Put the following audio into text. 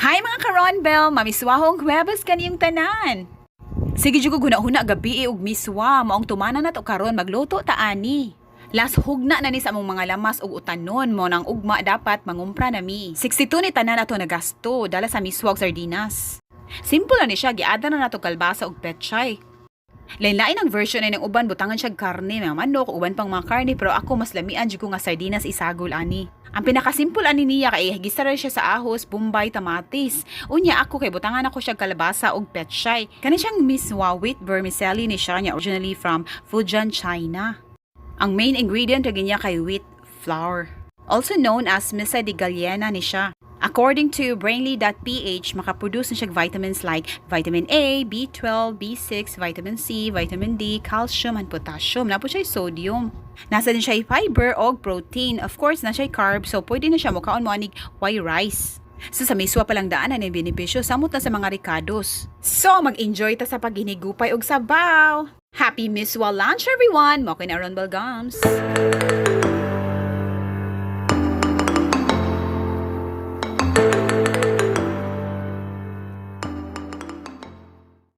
Hi, mga karonbel! Mamiswahong Huwebes kaniyong tanan! Sige jud ko huna-huna gabi og miswa, maong tumana na to karon, magluto ta ani. Last hugna na ni sa among mga lamas ug utanon mo nang ugma dapat mangumpra na mi. 62 ni tanan ato nagasto dala sa miswa ug sardinas. Simple na ni siya, giada na nato kalbasa ug petchay. Lain-lain ang version ay ng uban, butangan siya karne, mga manok, uban pang mga karne, pero ako mas lamian jud ko nga sardinas isagol ani. Ang pinakasimple ani niya kay gisa ra siya sa ahos, bombay, tamatis. Unya ako kay butangan ako siya kalabasa ug petchay. Kani siyang miswa, wheat vermicelli ni siya niya, originally from Fujian, China. Ang main ingredient ra niya kay wheat flour. Also known as misa de gallina ni siya. According to Brainly.ph, makaproduce na siya vitamins like vitamin A, B12, B6, vitamin C, vitamin D, calcium, and potassium. Naa po siya sodium. Nasa din siya fiber o protein. Of course, na siya carb, so pwede na siya mukaon mo anig white rice. So sa miswa pa lang daan na benepisyo, samot na sa mga rikados. So mag-enjoy ta sa paghinigupay og sabaw. Happy Miswa lunch, everyone! Mo kay na Ron Belgams.